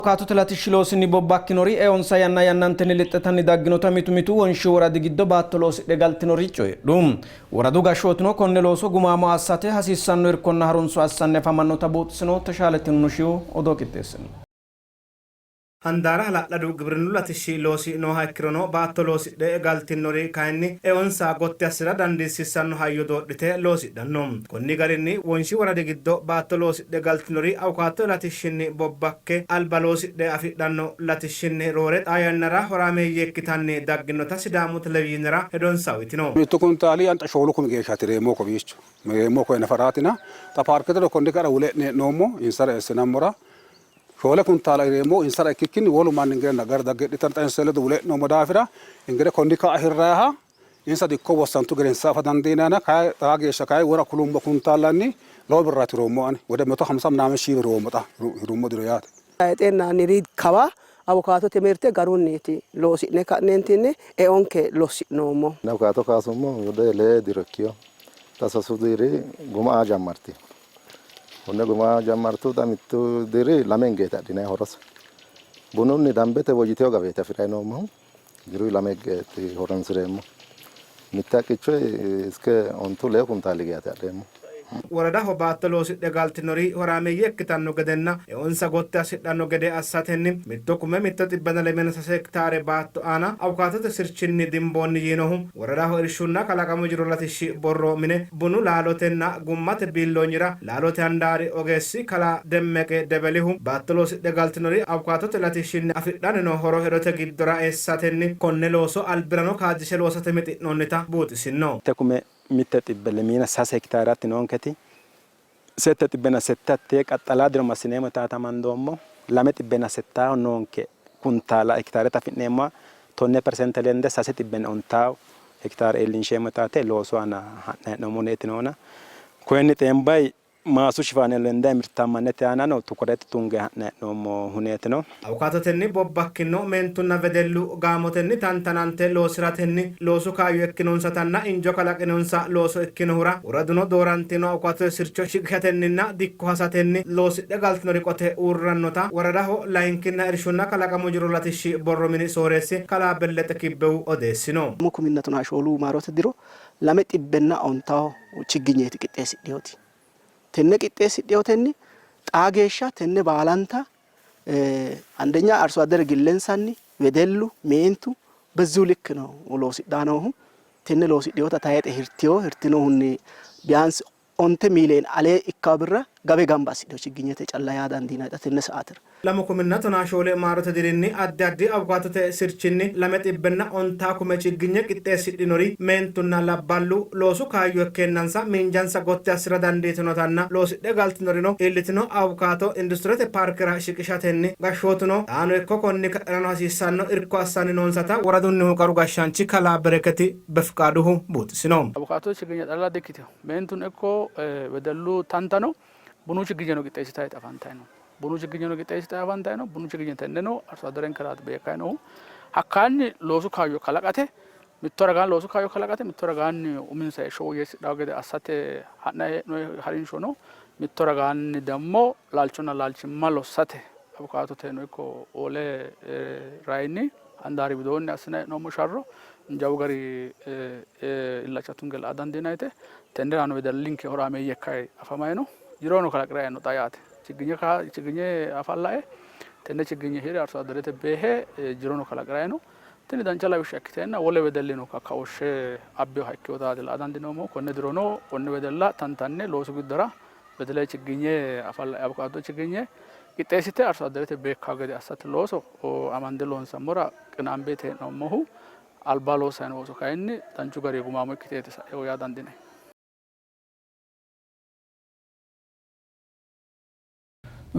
Kaatote latishshi loosinni bobbakkinori eonsa yanna yannantenni lexxitanni dagginota mitu mitu Wonshi woradi giddo baatto loosidhe galtinori coyidhu. Woradu gashshootino konne looso gumaamo assate hasiissanno irkonna harunso assanni afamannota buuxisino. Teshaale Tinnushihu odoo qixxeessino. Handaara hala'ladu gibrinnu latishshi loosi nooha ikkirono baatto loosidhe galtinnori kayinni eonsa gotti assi'ra dandiissiissanno hayyo doodhite loosidhanno. Konni garinni Wonshi woradi giddo baatto loosidhe galtinori awukaattote latishshinni bobbakke alba loosidhe afidhanno latishshinni roore xaa yannara horaameeyye ikkitanni dagginota Sidaamu Televizhiinera hedonsa uytino. Mittu kuntaali anxa shoolu kumi geeshsha tireemmo kowiicho mereemmo koye nafaraatina xa paarketeno konni ka'a wule e'ne hee'noommo insara eessinammora Shoole kuntaala hireemmohu insara ikkikkinni wolu manni ingire nagara dagge hidhitanno. Xa insa ledo wule e'noommo daafira ingire konni ka'a hirrayiha insa dikko wossantu gedensa afa dandiinayina kayi xaa geeshsha kayi wora kulummo kuntaallanni lowo birraati hiroommohu ani wode meto hamsa minaamin shii birr hiroommo xa hirummo diro yaate. Tayixenna niri kawa awukaatote mirte garunniiti loosi'ne ka'neentinni eonke lossi'noommo. Awukaato kaasummo wode lee diro ikkino. Xa sasu diri guma aa jammartino. Konne guma jammartu xa mittu diri lame hingeeti adhinanni horose. Bununni dambete woyyitino gaweeti afi'ranni noommohu. Diruyi lame higeeti horonsi'reemmo. Mitte haqqichoyi iske ontu leewu kuntaali geyaati adheemmohu. Woradaho baatto loosidhe galtinori horaameeyye ikkitanno gedenna eonsa gotti assidhanno gede assatenni mitto kume mitto xibbenna lemina sase hektaare baatto aana awukaatote sirchinni dimboonni yiinohu Woradaho Irshunna Kalaqamu Jiro Latishshi Borro Mine Bunu Laalotenna Gummate Biilloonyira Laalote Handaari Ogeessi Kalaa Demmeqe Debelihu, baatto loosidhe galtinori Awukaatote latishshinni afidhanni noo horo hedote giddora eessatenni konne looso albirano kaajjishe loosate mixi'noonnita buuxisinno. Mitte kume mitte xibbe lemiina sase hekitaaraatti noonketi sette xibbenna sette hattee qaxxalaa diro massineemmo taata amandoommo. Lame xibbenna settaaho noonke kuntaala hekitaarete afi'neemmoha 10% lende sase xibbenna ontaawo hekitaare iillinsheemmo taate loosu aana ha'nanni hee'noommo huneeti noona. Koyenni xeembayi maasu shifaane lendayi mirtaammannete aanano tukurete tunge ha'nanni hee'noommo huneeti no. Awukaatotenni bobbakkinno meentunna wedellu gaamotenni tantanante loosi'ratenni loosu kaayyo ikkinonsatanna injo kalaqinonsa looso ikkinohura woraduno doorantino awukaatote sircho shiqishatenninna dikko hasatenni loosidhe galtinori qote uurrannota woradaho layinkinna irshunna kalaqamu jiro latishshi borro mini sooreessi kalaa Bellexe Kibbewu odeessino. Lamu kuminna tonaa shoolu maarote diro lame xibbenna ontawo chigginyeeti qixxeessidhinoti. Tenne qixxeessidhinotenni xaa geeshsha tenne baalanta አንደኛ አርሶ አደር gillensanni wedellu meentu በዚሁ ልክ ነው loosidhanni noohu. Tenne loosidhinota tayixe hirtino hirtinohunni ቢያንስ onte miiliyen alee ikkawo birra gawe gamba assidhino chigginyete calla yaa dandiinanni xa tenne saatera. Lamu kuminna tonaa shoole maarote dirinni addi addi awukaatote sirchinni lame xibbenna ontaa kume chigginye qixxeessidhinori meentunna labballu loosu kaayyo ikkeennansa miinjansa gotti assi'ra dandiitinotanna loosidhe galtinorino iillitino awukaato industirete paarkera shiqishatenni gashshootuno xaano ikko konni ka'irano hasiissanno irko assanni noonsata woradunnihu qaru gashshaanchi kalaa Bereketi Befiqaaduhu buuxisino. Awukaatote chigginye xalla dikkitino. Meentuno ikko wedellu tantano bunu chigginyeno qixxeessitanni afantanni no. Bunu chigginyeno qixxeessitanni afantanni no. Bunu chigginye tenneno arso adderenkeraati beekkanni noohu. Hakkaanni loosu kaayyo kalaqate mitto ragaanni loosu kaayyo kalaqate mitto ragaanni uminsa heeshsho woyyeessidhanno gede assate ha'nanni hee'noonni harinsho no. Mitto ragaanni dammo laalchonna laalchimma lossate abukaatoteno ikko wole rayinni handaari widoonni assinanni hee'noommo sharro jawu gari illacha tunge la''a dandiinannite. Tennerano wedellinke horaameeyye ikkanni afamanni no. Jirono kalaqi'ranni no xa yaate. Chigginye chigginye afallae tenne chigginye hire arso adderete beehe jirono kalaqi'ranni no. Tini dancha lawishsha ikkiteenna wole wedellino kakkaooshshe abbinoha ikkinotaati la''a dandiinoommohu. Konne dirono konne wedella tantanne loosu giddora betele chigginye afallae abukaado chigginye qixxeessite arso adderete beekkanno gede assate looso amande loonsammora qinaambeeti hee'noommohu. Alba loossanni noo looso kayinni danchu garinni gumaamo ikkiteeti sa'inohu yaa dandiinanni.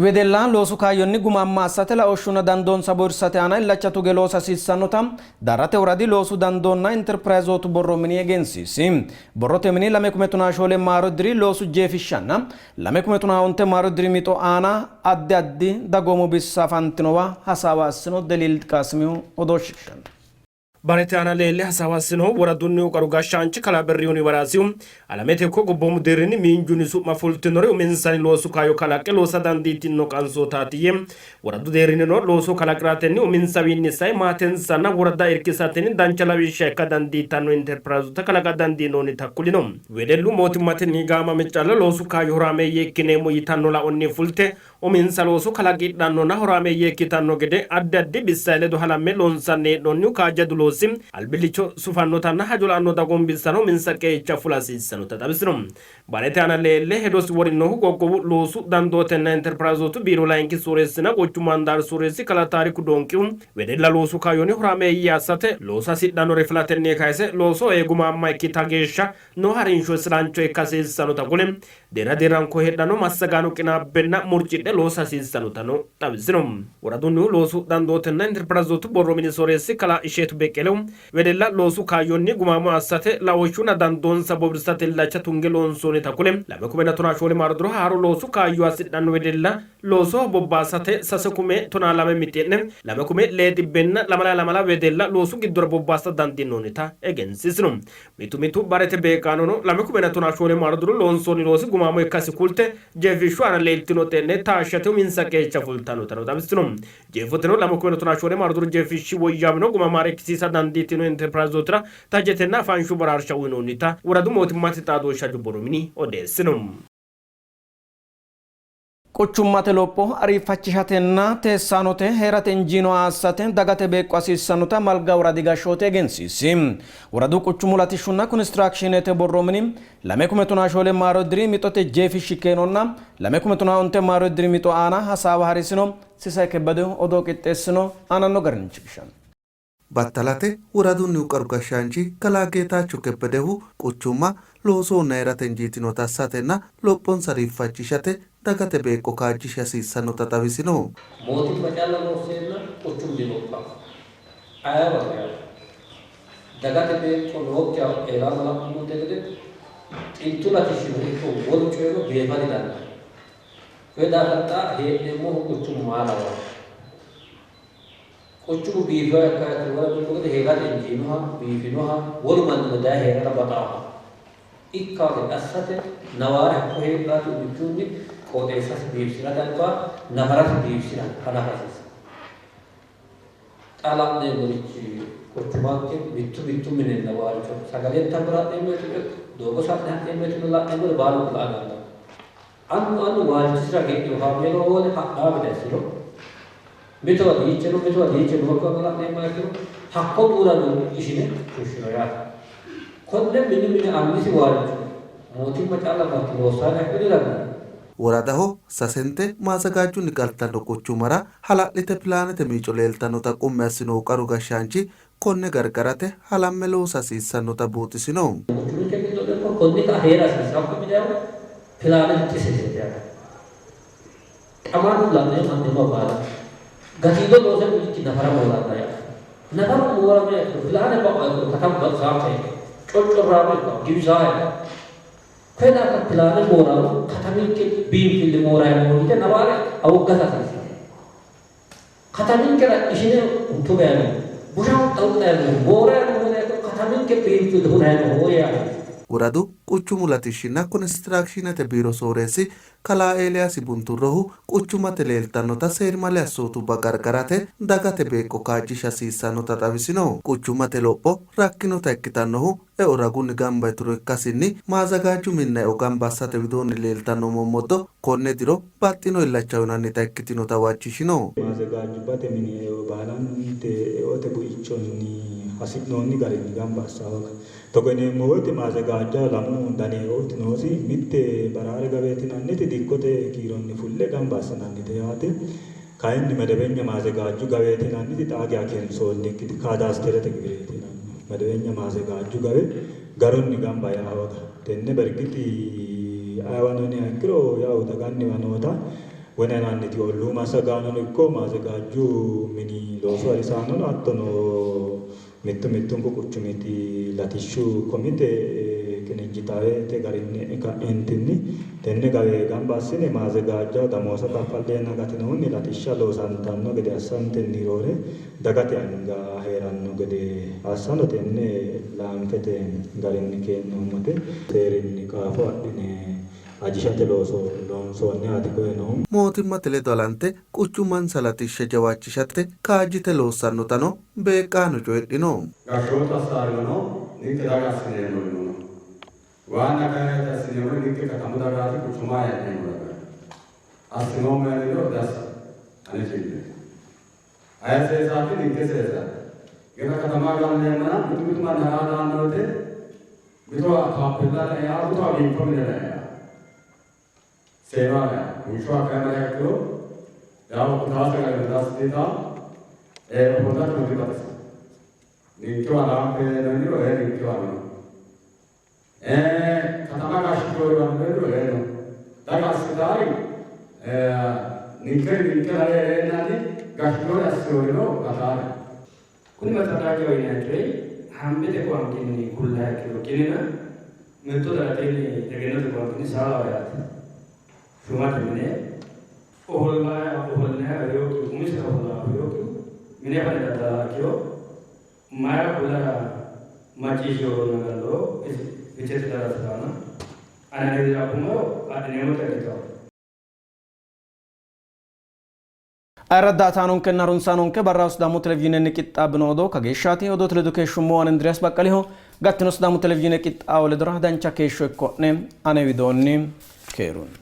Wedella loosu kaayyonni gumaamma assate laooshshunna dandoonsa bowirsate aana illacha tuge loosa hasiissannota Daarrate woradi loosu dandoonna Interpirayizootu borro mini egensiisi. Borrote mini lame kume tonaa shoole maaro diri loosu jeefishshanna lame kume tonaa onte maaro diri mixo aana addi addi dagoomu bissa afantinowa hasaawa assino. Deliil Qaasimihu odoo shiqishanno. Barete aana leelle hasaawa assinohu woradunnihu qaru gashshaanchi kalaa Berihuni Waraasihu alamete ikko gobboomu deerrinni miinjunni su'ma fultinori uminsanni loosu kaayyo kalaqqe loosa dandiitinno qansootaati yee woradu deerrinnino looso kalaqi'ratenni uminsawiinni sae maatensanna worada irkisatenni dancha lawishsha ikka dandiitanno interpirayzoota kalaqa dandiinoonnita kulino. Wedellu mootimmatenni gaamame calla loosu kaayyo horaameeyye ikkineemmo yitanno laonni fulte uminsa looso kalaqidhannonna horaameeyye ikkitanno gede addi addi bissai ledo halamme loonsanni hee'noonnihu kaajjadu loosi albillicho sufannotanna hajo la'anno dagoomu bissano uminsa qeecha fula hasiissannota xawisino. Barete aana leelle hedosi worinohu qoqqowu loosu dandootenna interpirayzootu biiro layinki sooreessinna quchumu handaari sooreessi kalaa Taariku Doonqihu wedella loosu kaayyonni horaameeyye assate looso hasidhannore filatenni kayse looso ee gumaamma ikkita geeshsha noo harinsho isilancho ikka hasiissannota kule deerra deerranko heedhanno massagaano qinaabbenna murcidhe loosa hasiissannotano xawisino. Woradunnihu loosu dandootenna interpirayzootu borro mini sooreessi kalaa Isheetu Beqqelehu wedella loosu kaayyonni gumaamo assate laooshshunna dandoonsa bowirsate illacha tunge loonsoonnita kule 2014 maaro diro haaro loosu kaayyo hasidhanno wedella loosoho bobbaasate 6,012 mixi'ne 2,620 wedella loosu giddora bobbaasa dandiinoonnita egensiisino. Mitu mitu barete beeqqaanono 2014 maaro diro loonsoonni loosi gumaamo ikkasi kulte jeefishshu aana leeltino xe'ne taashshate uminsa qeecha fultannotano xawissino. Jeefoteno 2014 maaro diro jeefishshi woyyaawino guma maareekkisiisa dandiitino interpirayzootira tajetenna afanshu baraarsha uynoonnita woradu mootimmate xaadooshshi hajo borro mini odeessino. Quchummate lopho ariifachishatenna teessaanote hee'rate injiinoha assate dagate beeqqo hasiissannota Malga woradi gashshooti egensiisi. Woradu quchumu latishshunna konistiraakshiinete borro mini 2014 maaro diri mixote jeefishshi keenonna 2015 maaro diri mixo aana hasaawa harisino. Sisay Kebbedehu odoo qixxeessino, aananno garinni shiqishanno. Battalate woradunnihu qaru gashshaanchi kalaa Geetaacho Kebbedehu quchumma loosohonna hee'rate injiitinota assatenna lophonsa riiffachishate dagate beeqqo kaajjisha hasiissannota xawisino. Mootimma calla loosseenna quchumu dilophanno. Ayeewano yaate. Dagate beeqqo nookkiha eelaanna la'nummonte gede xintu latishshino ikko wolu coyino beefa didandaanno. Koye daafira xa hee'neemmohu quchumu maa lawanno? Quchumu biifinoha ikka ikkiro wona dubbu gede hee'rate injiinoha, biifinoha, wolu mannino daye hee'rara baxaaha ikkanno gede assate nawaare hakko heedhaati umikkihunni qooxeessasi biifisi'rate alba nafarasi biifisi'ra hanafa hasiissanno. Xa la'neemmorichi quchumanke mittu mittu minenna waalcho sagale intammora ha'neemmo woyteno ikko doogo sa'ne ha'neemmo woyteno la'neemmori baalunku la'a dandaanno. Annu annu waalchisira ge'ino kaameelu hoole hadhaa gede assiro, mitowa diiche no, mitowa diiche nookkiwano la'neemmoha ikkiro, hakko duunamino ishine fushshino yaate. Konne mini mine annisi waalcho mootimma calla marte loossannoha ikkiro didandaanno. Woradaho sasente maazzagaajjunni galtanno quchummara hala'lite pilaanete miico leeltannota qummi assinohu qaru gashshaanchi, konne gargarate halamme loosa hasiissannota buuxisino. Quchuminke giddo ikko konni ka'a hee'ra hasiissanno. Hakku minehu pilaanete xiseseeti yaate. Xa mannu la'neemmo ha'neemmowa baala gatiido loose ulikki nafara mooranna yaate. Nafaru mooramiha ikkiro pilaane ba'uha ikkiro katamu baxisaakkiha ikkanno, coccorraamo ikkanno, giwisaaha ikkanno. Koye daafira pilaane mooraano kataminke biinfille moorayi noo yite nafaare awuggata hasiissanno. Kataminkera ishine tugayi no, busha huxxa huxxayi no, moorayi no yinanniha ikkiro kataminke biinfille hunayi no yaate. Woradu quchumu latishshinna konistiraakshiinete biiro sooreessi kalaa Eeliyaasi Bunturrohu quchummate leeltannota seerimale assootubba gargarate dagate beeqqo kaajjisha hasiissannota xawisino. Quchummate lopho rakkinota ikkitannohu eo ragunni gamba yituro ikkasinni maazagaaju minna eo gamba assate widoonni leeltanno mommoddo konne diro baxxino illacha uynannita ikkitinota huwachishino. Maazagaajubbate mini eo baalante eote buichonni hasi'noonni garinni gamba assa hooga. Togo yineemmo woyte maazagaajjaho lamu dani eooti noosi. Mitte baraare gaweeti yinanniti dikkote kiironni fulle gamba assinannite yaate. Kayinni medebenya maazegaajju gaweeti yinanniti xaa geya keensoonnikkiti kaadaasterete giwireeti yinanni. Medebenya maazegaajju gawe garunni gamba yaa hooga. Tenne bergixi ayeewano yiniha ikkiro yawu daganniwa noota wena yinanniti olluu massagaanono ikko maazegaajju mini loosu harisaanono hattono Mittu mittunku quchumiti latishshu komite qinijjitawete garinni ka'entinni tenne gawe gamba assine maazegaajjaho damooza kaffalleenna gatinohunni latishsha loosantanno gede assantenni roore dagate anga hee'ranno gede assano tenne laanfete garinni keennoommote seerinni qaafo adhine ajishate looso loonsoonnihaati koye noohu. Mootimmate ledo halante quchumansa latishsha jawaachishate kaajjite loossannotano beeqqaano coyidhino. Gashshootu assaarino no, ninke daga assineemmorino no. Waanna kayinni ayeti assineemmori ninke katamu dagaati, quchumaho hee'neemmo dagaati. Assinoommo yiniro diassino, ane cille. Aye seesaati? Ninke seesaati. Gena katama galleemmona mitu mitu manni hara daanno woyte mitowa taappella lae aa, mitowa biinfo mine lae aa, seema lae aa. Bunsho hakkae mariha ikkiro yawo kutaase garino dassi ditaa, ee ofollateno dibaxisanno. Ninkewa laanfe no yiniro ee ninkewa no. Ee katama gashshitinoriwa no yiniro ee no. Daga assitaari ninkeri ninke lale hee'reennanni gashshitinori assinorino gataare. Kuni mazzagaajjaho yinanni coyi hambete qoonqinni kulliha ikkiro ikkinnina mitto darateenni egennote qoonqinni saalaho yaate. Shumate mine ofollinayiha afi'rinokkihu umisira ofolla afi'rinokkihu mine fane daddalaha ikkiro mayira kullara macciishshinoronna galloro isi fichete darasiraana ani ane widira abbummoro adhineemmota ikkitanno. Ayirradda ataanonkenna harunsaanonke barraho Sidaamu Televizhiinenni qixxaabbino odoo kageeshshaati. Odoote ledo keeshshummo ani Indiriyaas Baqqaliho. Gattino Sidaamu Televizhiine qixxaawo ledora dancha keeshsho ikko'ne. Ane widoonni keerunni.